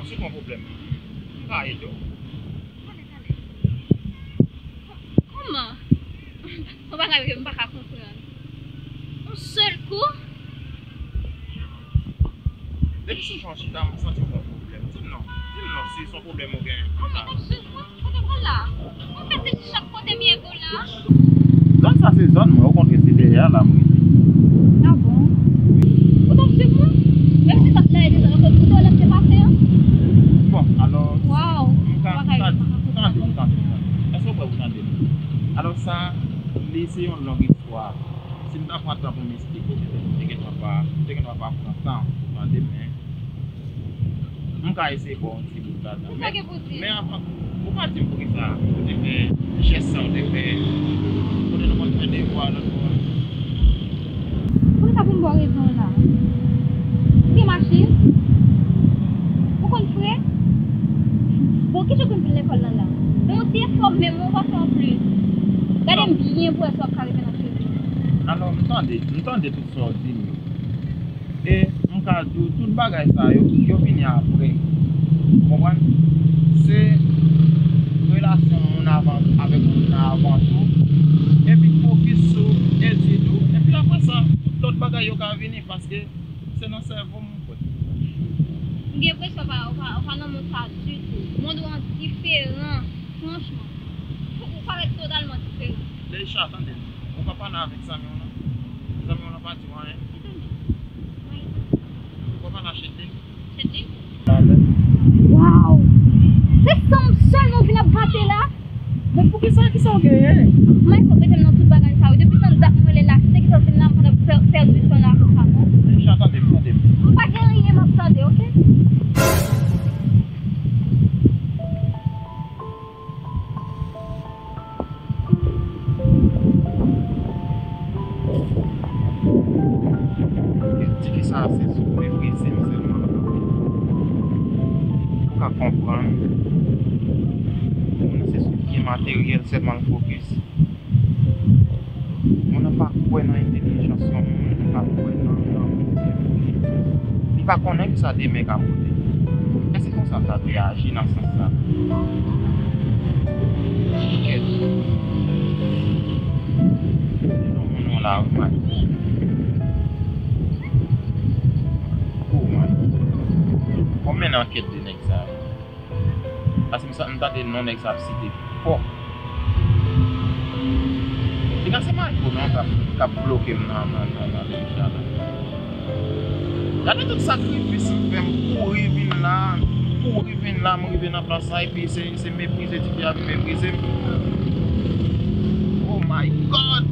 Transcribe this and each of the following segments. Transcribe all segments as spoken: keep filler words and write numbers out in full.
Si w gen yon pwoblèm, m ka ede w. Tande, tande. Kò-, kòman? Yon bagay ke m pa ka konprann. Yon sèl kou? Depi sou jan w chita, m santi w gen yon pwoblèm. Di m non. Di m non si se yon pwoblèm ou genyen. Kòman w ap swiv mwen? Kote w pral la? Mwen fè se chak kote m ye go la. Zòn sa se zòn mwen, okontrè se dèyè a la m rete. Ah bon? Ou t ap swiv mwen? Menm si sa t la e desann ankò tout dòlè k te pase an? Bon, alò, Waw, m ka, bagay m ka, yo pa ka tande, m tande, m tande. Èske w prè pou tande m? Alò, sa, li se yon long istwa. Si m ta pran tan pou m eksplike w, te, te gendwa pa, te gendwa pa pran tan pou tande m, men m ka eseye ba w yon ti bout ladan. Ou sa gen pou di? Men, men avan, ou pa di m poukisa ou te fè jès sa ou te fè, kote nou konn fè devwa lòt bò a. Poukisa pou m ba w rezon w la? Ou gen machin? Ou konn fre? Bon, kijan w konn vin lekòl lan la? Men yon ti efò menm ou pa fè anplis. Gade m byen pou wè si w ap ka rive nan cheve m. Alò, m tande, m tande tout sa w di m yo. E m ka di w, tout bagay sa yo, yo vini apre. Ou konprann? Se relasyon moun avan, avèk moun nan avan tou. Epi fokis sou etid ou. Epi apre sa, tout lòt bagay yo ka vini paske se nan sèvo m kwè. M gen enpresyon w pa, w pa, w pa nan mond sa ditou. Mond ou an diferan, franchman. Ou, ou parèt totalman diferan. Leisha, tande m. Ou pa pale avèk zanmi w lan? Zanmi w lan pa di w anyen? Ou pa pale a Chedlin? Chedlin? Talè. Waw! Se san m sèlman w vin ap gate la? Men poukisa, kisa w genyen? Michael mete m nan tout bagay sa yo. Depi tann dat mwen rele la, se kisa w vin la, m pa t ap pè-, pèdi tan la konsa non. Leisha, tande m, tande m. M pa gen anyen m ap tande, oke? Tifi sa a se sou meprize m sèlman l kanpe. Ou ka konprann, moun nan se sou byen materyèl sèlman l fokis. Moun nan pa kwè nan entèlijans yon moun, li pa kwè nan, nan Bondye. Li pa konnen kisa demen ka pote. Èske konsa l ta dwe aji nan sans sa? Kèt. Yon moun nan la, wi, Michael. Oh, Michael. Fò m mennen ankèt de nèg sa yo. Paske m sa, m tande non nèg sa ap site fò. Piga se Michael non k ap, k ap bloke m nan, nan, nan, nan Leisha la. Gade tout sakrifis m fè, m kouri vin la, m kouri vin la, m rive nan plas la, epi se, se meprize tifi a vin meprize m. Oh my God!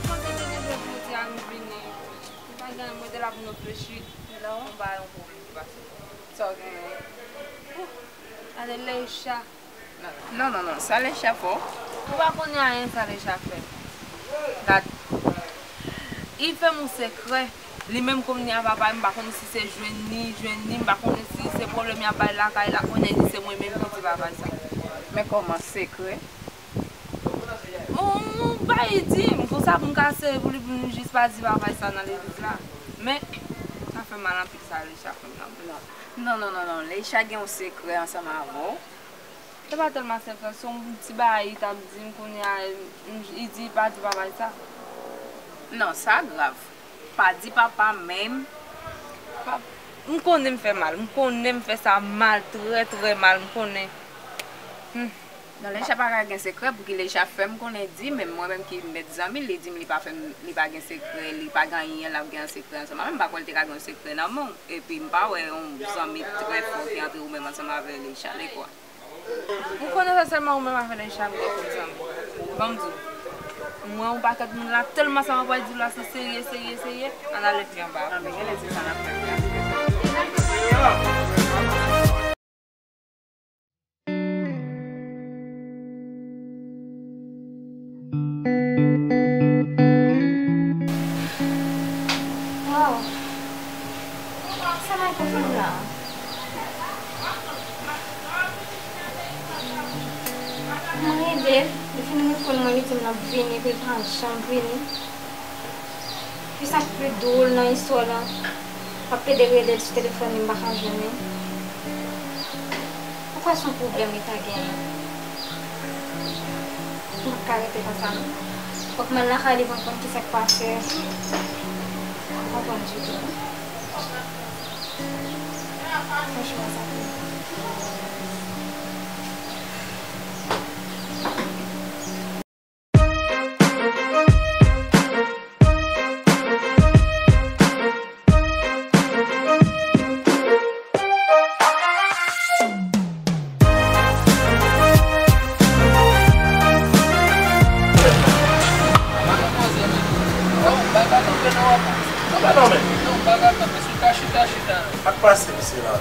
Mwen te gen de jodi a m vini. M pa gen anyen, mwen te la pou m reflechi. Non. M pa yon pwoblèm ki pase. Sa w genyen? Ouh, gade Leisha. Non, non, non, non. Sa Leisha fè w? Ou pa konnen anyen sa Leisha fè. Gad. Li fè m yon sekrè. Li menm kounye a papa, m pa konnen si se jwenn li, jwenn li, m pa konnen si se pwoblèm y ap bay lakay la, kounye a li se mwen menm ki di papa sa. Men kòman sekrè? On, on bagay li di m, konsa pou m ka sere pou li, pou m jis pa di bagay sa nan legliz la. Men, sa fè m mal anpil sa Leisha fè m nan. Non, non, non, non, non. Leisha gen yon sekrè ansanm avè w. Se pa tèlman sekrè, se yon ti bagay li t ap di m kounye a, m, li di pa di bagay sa. Non, sa grav. Pa di papa menm. Pa, m konnen m fè mal, m konnen m fè sa mal, trè, trè mal, m konnen. Hmm. Non, Lecha pa ka gen sekrè, pouki Lecha fè m konnen di, men mwen menm ki mèt zanmi, li di m li pa fè m, li pa gen sekrè, li pa gen anyen l ap gen an sekrè ansanm avè m, m pa kwè l te ka gen yon sekrè nan men w, epi m pa wè yon zanmi trè fò ki antre ou menm ansanm avè Lecha, de kwa. Ou konnen sa sèlman ou menm avè Lecha m gen kòm zanmi. Ban m di w, mwen yon pakèt moun la tèlman sa m ap pral di w la se serye, serye, serye, ann ale pi anba. Ann ale, se sa n ap fè. Waw! Sa Michael fè m la? Mwen rele l, li fin reponn mwen, li di m l ap vini, epi l pa janm vini. Epi sa k pi dwòl nan istwa la, m ap plede rele l sou telefòn li, m pa ka jwenn li. Ou kwè se yon pwoblèm li ta genyen? M p ap ka rete konsa non. Fòk m al lakay li pou m konn kisa k pase. M pa konprann ditou non. Franchman, sa pi. Sa k pase, mesye la?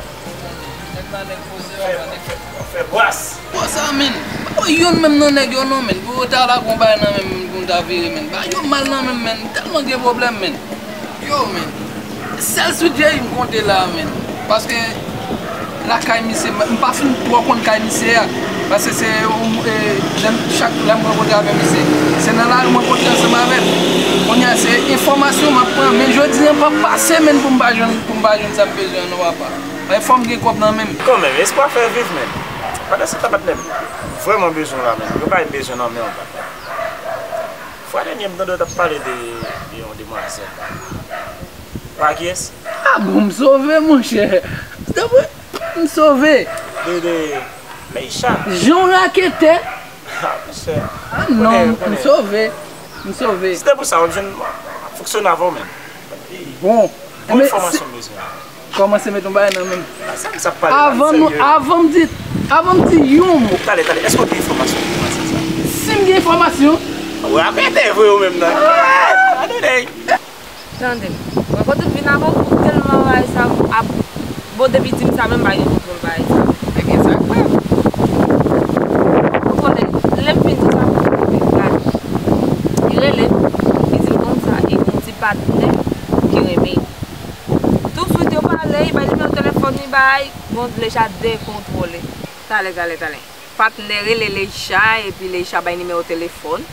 Nèg la, nèg poze, papa, nèg fè, fè bras. Bon, sa, menn. Ba yo youn menm nan nèg yo non, menn. Pou yo ta lage yon bagay nan men m pou m ta vire, menn. Ba yo mal nan men m, menn. M tèlman gen pwoblèm, menn. Yo, menn. Sèl Sweet J M konte la, menn. Paske lakay misye, m pa fin twò konn kay misye a. Paske se, e, lè m, chak lè m rankontre avè misye, se nan lari m rankontre ansanm avè l. Kounye a, se enfòmasyon m ap pran. Men jodi a, m p ap pase, menn, pou m pa jwenn, pou m pa jwenn sa m bezwen an non, papa. Fò m gen kòb nan men m. Kanmenm, espwa fè viv, menn. Pandan se tan, patnè m, m vrèman bezwen w la, menn. Gen bagay m bezwen nan men w, patnè m. Fwa dènye, m tande w t ap pale de, de yon demwazèl. Pa kiyès? Ah bon, m sove, monchè. Silvouplè, m sove. De, de Leisha. Jan w raketè. Ah, monchè. Ah non, m sove. M sove. Si te pou sa, w ap jwenn, m ap fonksyone avè w menm. Bon. Bon enfòmasyon m bezwen. Kòmanse met yon bagay nan men m. Avan nou, avan m di, avan m di yon mo. Talè, talè, èske w gen enfòmasyon pou mwen, se sa? Si m gen enfòmasyon? Ou ap entèvwe ou menm nan. Ah, tande, nèg. Tande m. Mwen kote m vin avè w, ou tèlman bagay sa ap, bon, depi di m sa menm, m pa gen kontwòl bagay sa. Ebyen, sa grave. Ou konnen, lè m fin di sa, m gade. Li rele m, li di m konsa, li gen yon ti patnè ki renmen l. Touswit yo pale, li bay nimewo telefòn li bay, bon, Leisha dekontwole. Talè, talè, talè. Patnè rele Leisha, epi Leisha bay nimewo telefòn.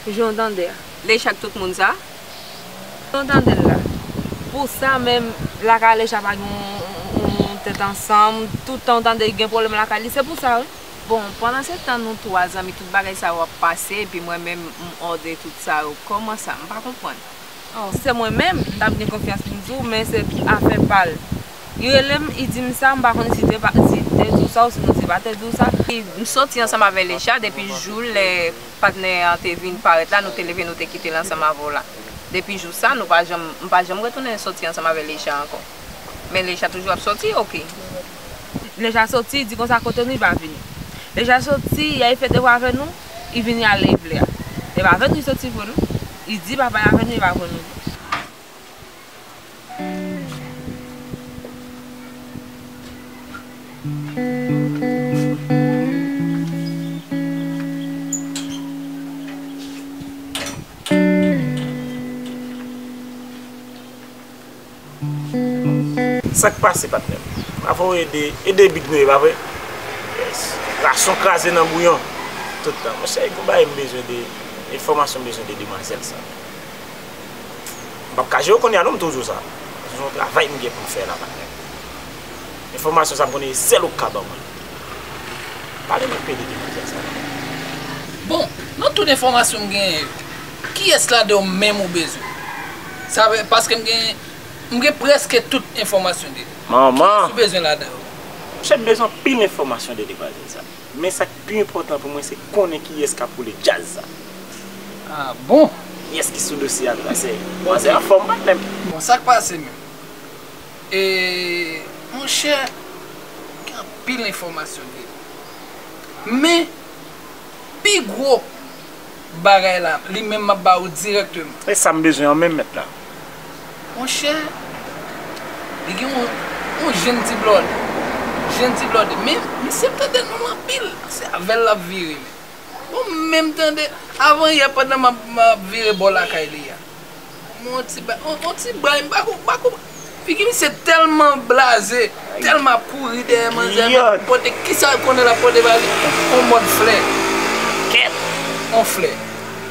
Jan w tande a. Leisha ak tout moun sa. Jan w tande l la. Pou sa menm, lakay Leisha pa gen yon, yon, yon tèt ansanm. Tout tan w tande gen pwoblèm lakay li. Se pou sa, wi. Bon, pandan se tan nou twa zanmi, tout bagay sa yo ap pase, epi mwen menm, m òde tout sa yo. Kòman sa? M pa konprann. Oh, se mwen menm, m t ap gen konfyans pou m di w, men se afè pa l. Li rele m, li di m sa, m pa konn si te pa, si te di w sa, ou sinon si pa te di w sa. M soti ansanm avè Leisha depi jou lè patnè an te vin parèt la, nou te leve, nou te kite l ansanm avè w la. Depi jou sa, nou pa janm, m pa janm retounen soti ansanm avè Leisha ankò. Men Leisha toujou ap soti, oke. Leisha soti, di konsa kote nou, li pa vini. Leisha soti, li al fè devwa avè nou, li vini a lè li vle a. E pa avè nou li soti vre non. Li di papa l avè nou, li pa avè nou. Sa k pase, patnè m? Afè w ede, ede big nou ye, pa vre? Yes. Rason kraze nan bouyon. Tout tan. Monchè, gon bagay m bezwen de, enfòmasyon m bezwen de demwazèl sa. M p ap ka jere w kounye a non, m tou di w sa. Se yon travay m gen pou m fè la, patnè m. Enfòmasyon sa m konnen se sèl ou k ka ban mwen. Pale m enpe de demwazèl sa. Bon, nan tout enfòmasyon m genyen yo, kiyès ladan yo menm ou bezwen? Sa vle, paske m gen, m gen prèske tout enfòmasyon de li. Manman! Kiyès ou bezwen ladan yo? Monchè, m bezwen anpil enfòmasyon de demwazèl sa. Men sa k pi enpòtan pou mwen, se konnen kiyès k ap woule djaz sa. Ah bon? Kiyès ki sou dosye a la? Se demwazèl anfòm, patnè m. Bon, sa k pase menm? E, monchè, gen anpil enfòmasyon de li. Men, pi gwo bagay la, li menm m ap ba ou dirèkteman. E sa m bezwen an menm, mèt la. Monchè, li gen yon, yon jenn ti blòdè. Jenn ti blòdè. Men, misye m tande non l anpil. Se avè l l ap vire, men. Bon, m menm tande, avan yè, pandan m ap, m ap vire bò lakay li a. Yon ti ba, yon, yon ti bay, m pa ko, m pa ko. Figi misye tèlman blaze, tèlman ap kouri dèyè manzè, pote kisa l konnen l ap pote ba li, yon mòd flè. Kèt! Yon flè.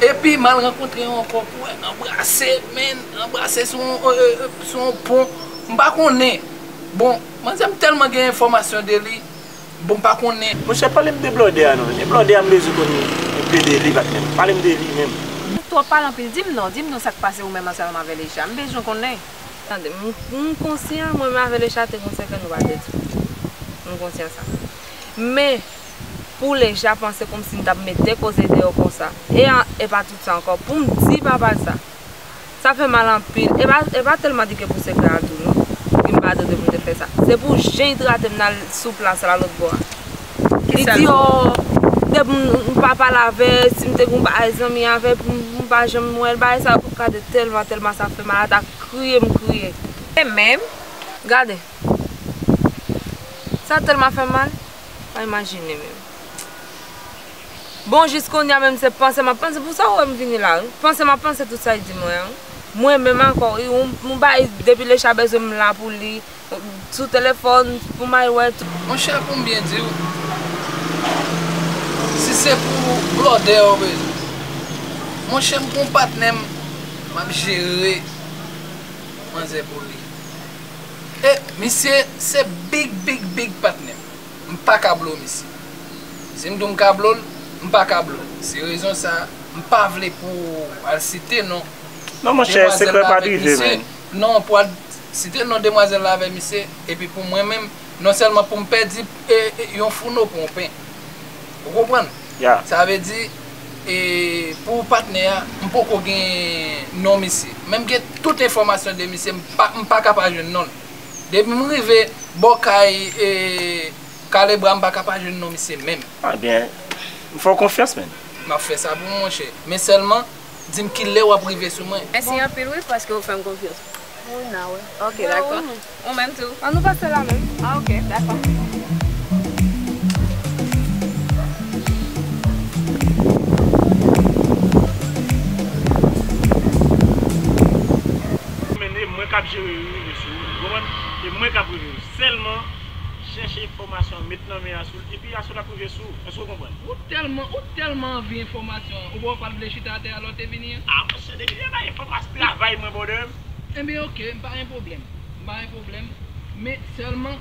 Epi m al rankontre yon ankò pou wè, anbrase, men, anbrase sou yon, sou yon pon. M pa konnen. Bon, manzè m tèlman gen enfòmasyon de li, bon, m pa konnen. Monchè, pale m de blòdè a non. E blòdè a m bezwen konn yon pe de li, patnè m. Pale m de li menm. Ou twò pale anpil. Di m non, di m non sa k pase ou menm ansanm avè Lecha. M bezwen konnen. Tande, m, m konsyan, mwen menm avè Lecha te gon sèkè nou pa te di. M konsyan sa. Men, pou Lecha panse kòmsi m t ap mete koze deyò konsa. E, e pa tout sa ankò. Pou m di papa l sa. Sa fè mal anpil. E pa, e pa tèlman di ke pou sekrè a tou non. Ki m pa dwe pou m te fè sa. Se pou jan l trate m nan sou plas la lòt bò a. Li di, o, depi m, m pa pale avè l, si m te gen yon bagay zanmi avè l, pou m, m pa janm wè l, bagay sa yo gade tèlman, tèlman sa fè mal, ata kriye m kriye. E menm, gade. Sa tèlman fè mal, pa imajine menm. Bon, jis kounye a menm se panse m ap panse, pou sa ou wè m vini la wi. Panse m ap panse tout sa l di mwen an. Mwen menm ankò wi, yon, yon bagay depi Lecha bezwen m la pou li, sou telefòn, pou m al wè tout. Monchè, pou m byen di w, si se pou blòdè ou bezwen, monchè, m gon patnè m, m ap jere manzè pou li. E misye se big, big, big patnè m. M pa ka blo misye. Si m di w m ka blo l, m pa ka blo l. Se rezon sa a, m pa vle pou w al site non demwazèl la avèk misye. Non, pou w al site non demwazèl la avèk misye, epi pou mwen menm, non sèlman pou m pèdi e, e, yon founo pou yon pen. Ou konprann? Sa vle di, e, pou patnè a, m poko gen non misye. Men m gen tout enfòmasyon de misye, m pa, m pa ka pa jwenn non l. Depi m rive bò kay, e, Kalebra, m pa ka pa jwenn non misye menm. Ebyen, m fè w konfyans, menn. M ap fè sa pou ou, monchè. Men sèlman, di m kilè w ap rive sou mwen. Mèsi anpil, wi, paske w fè m konfyans. Ou na wè. Ok, dakò. Ou menm tou. An nou pase la menm. Ah, ok, dakò. Men e mwen k ap jere rive sou ou, ou konprann? E mwen k ap rive sou ou. Sèlman, chèche enfòmasyon, met nan men Asoul, epi Asoul ap rive sou ou. Èske w konprann? Ou tèlman, ou tèlman anvi enfòmasyon an, ou pa w pa t vle chita atè a lè w te vini an? Ah, monchè, depi lè bay enfòmasyon, travay mwen, brother. Ebyen, ok, m pa gen pwoblèm. M pa gen pwoblèm. Men sèlman,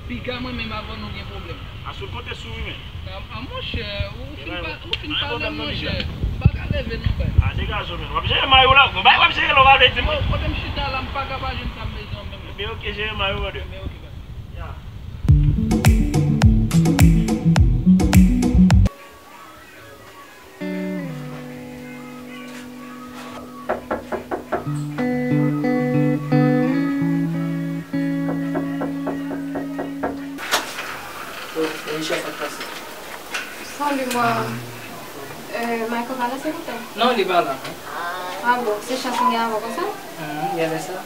piga mwen menm avan nou gen pwoblèm. Asoul konte sou ou wi, men. Ah, ah, monchè, ou fin pa, ou fin pale m, monchè. M pa ka leve non, baz. Ah, degaje w, men. W ap jere may ou la. Gon bagay w ap jere la, w pa vle di m. Kote m chita la, m pa ka pa jwenn sa m bezwen an menm. Ebyen, ok, jere may ou, brother. Ebyen, ok, baz. Ya. Salut, moi. Euh, Michael pa la, silvouplè? Non, li pa la. Ah bon, se chans mwen gen avè w konsa? Humm, genlè sa.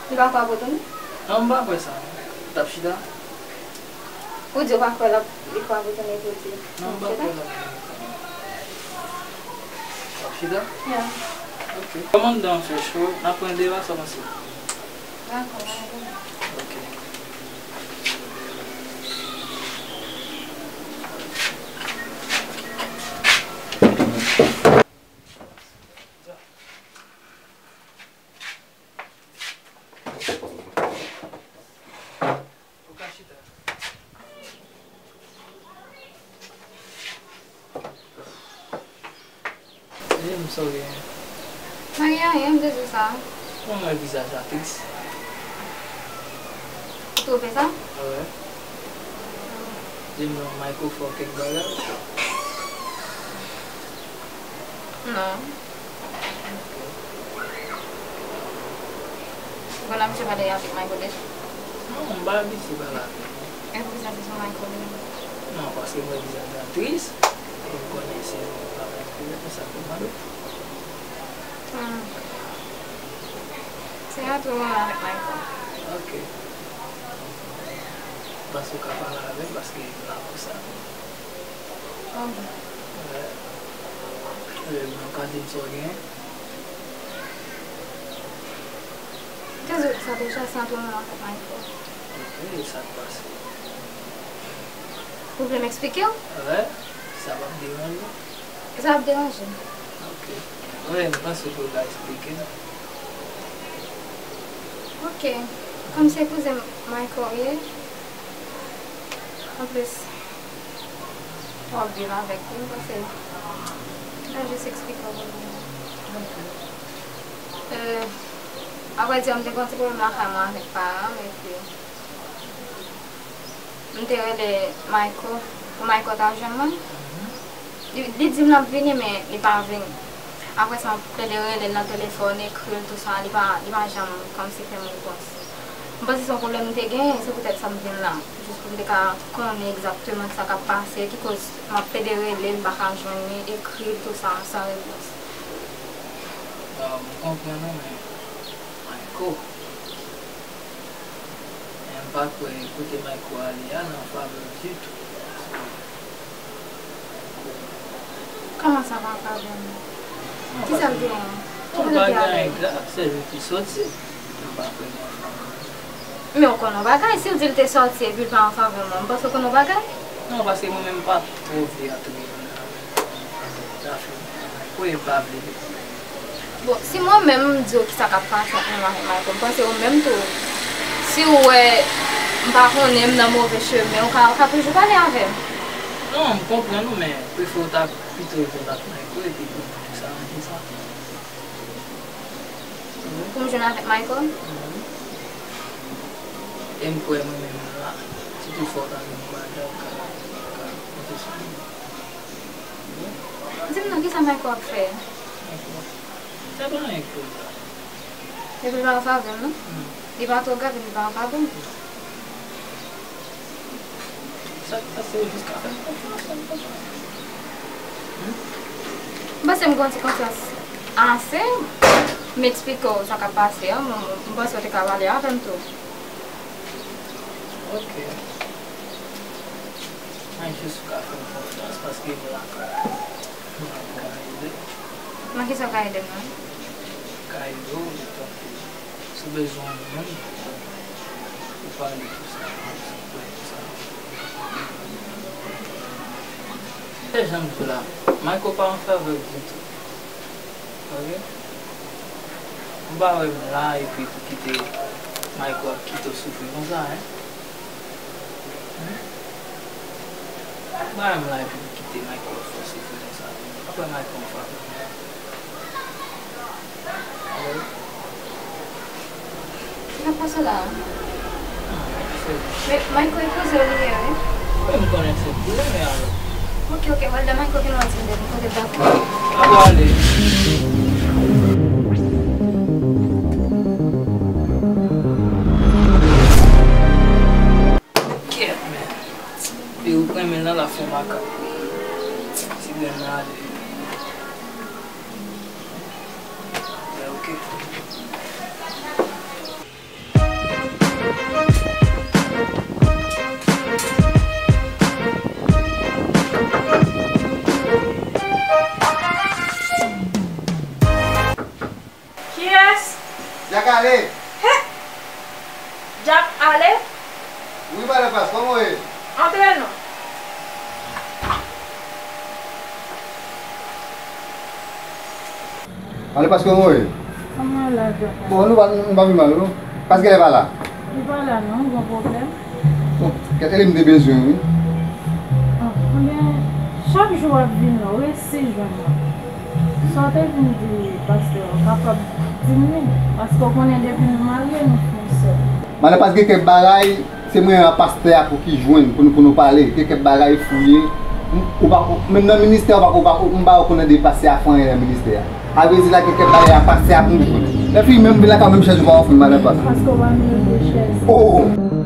Li pa kwè w ap retounen? Non, m pa kwè sa. T ap chita. Ou di w pa kwè l ap, li kwè w ap retounen pou di. Non, m pa kwè l ap retounen. W ap chita? Yeah. Ok. Kòm anndan an fè cho, n ap pran de pa sa w panse? Dakò, pa gen pwoblèm. Ok. Ou ka chita. Jem, sorry. Pa gen anyen, m te di w sa. Ou wè vizaj la tris. Twouve sa? Wi. Di m non, Michael fè w kèk bagay? Non. Ou konn abitye pale avèk Michael deja? Non, m pa abitye pale avè l. E poukisa se sou Michael li ye? Non, paske mwen di sa tris, e m konnen se pa Michael, se sa k te mande. Hmm. Se a tou avèk Michael. Ok. Paske w ka pale avè l, paske m la pou sa. Ok. Wè. E, ou ka di m sa w gen? Te di w sa deja, se ant ou menm avèk Michael. Ok, e sa k pase? Ou vle m eksplike w? Wè, sa p ap deranje. Sa ap deranje. Ok. Wi, m panse ke w ka eksplike m. Ok. Kòm se kouzen Michael w ye, anplis, w ap viv avèk li, m panse m ta jis eksplike w. Ok. Euh, avrèdi, m te gen yon ti pwoblèm lakay mwen avèk paran m, epi m te rele Michael, pou Michael ta jwenn mwen. Li, li di m l ap vini, men li pa vini. Apre sa, m plede rele l nan telefòn, ekri l, tou sa, li pa, li pa janm kòmsi fè m repons. M panse se yon pwoblèm m te genyen, se poutèt sa m vin la. Jis pou m te ka konnen egzakteman sa k ap pase, ki koz m ap plede rele l, m pa ka jwenn li, ekri l, tou sa, san repons. Bon, m konprann ou, men Michael. Men m pa kwè kote Michael ale a nan favè w ditou. Kòman sa pa an favè m? Kisa l genyen? Ki kote l te ale? Yon bagay grav, sèl li ki soti. M pa kwè nan favè m. Men w konn yon bagay, si w di l te sòti epi l pa an favè mwen, m panse w konn yon bagay. Non, paske mwen menm m pa twò vle antre nan zafè mwen. Wi, m pa vle. Bon, si mwen menm m di w kisa k ap pase ant mwen avèk Michael, m panse ou menm tou, si w wè m pa konnen m nan move chemen, ou ka, ou ka toujou pale avè m. Non, m konprann ou, men prefere w ta pito jwenn ak Michael epi pou sa ranje sa. Pou m jwenn avèk Michael? Mhm. E m kwè mwen menm la, si toutfwa w ta gen yon bagay, w ka, w ka konte sou mwen. Di m non, kisa Michael ap fè? Michael? Sa pa anyen pou l la. Epi l pa an favè m, non? Hmm. Li pa twò grav, epi l pa an favè m. Sa k pase, w jis ka fè m konfyans, fè m konfyans. Hmm? M panse m gen yon ti konfyans ase, m eksplike w sa k ap pase an, m, m panse w te ka pale avè m tou. Ok. Mwen jis ou ka fè m konfyans paske m la kay. Mwen ka ede w. Nan kisa w ka ede m nan? Ka ede w, tankou si w bezwen yon moun pou pale tou sa, si w kwè tou sa. Se jan m di w la, Michael pa an favè w ditou. Ok? M pa wè m la epi pou kite Michael ap kite w soufri konsa, en? Hmm? M pa wè m la epi pou kite Michael ap fè w soufri konsa. M pa kwè Michael an favè w. Alò? Sa k pase la a? Men, Michael, e kouzen w li ye, wi. Wi, m konnen se kouzen, men alò. Ok, ok, wè, lè Michael vin, w a di m depi kote l ta fè. Abo ale. Kèt, men. Li ou renmen nan la fè makak. Ti grenn nan ale. Lè oke. Kiyès? Dyak ale. He! Dyak ale? Wi, pale pas, kòman w ye? Antre non. Ale pas, kòman w ye? Kòman w la, Dyak? Bon, nou pa, nou pa pi mal, non? Pas genlè pa la. Li pa la non, gon pwoblèm. Bon, kèt, e li m te bezwen, wi. Ah, ebyen, chak jou w ap vin la, w resi jwenn mwen. Sa w te vin di pastè a, w kapab di m li, paske w konnen depi nou marye, nou fè yon sèl. Madan Pas, gen kèk bagay, se mwen an pastè a pou ki jwenn, pou nou, pou nou pale. Gen kèk bagay fouye. M- Ou pa, menm nan ministè, ou pa, ou pa, m pa wè konn de pastè a fè anyen nan ministè a. A vle di la, gen kèk bagay a pastè a pou m jwenn. Lè fini, menm vin lakay, menm chèz ou pa ofri m, Madan Pas. Paske w pa vin nan chèz. Oh!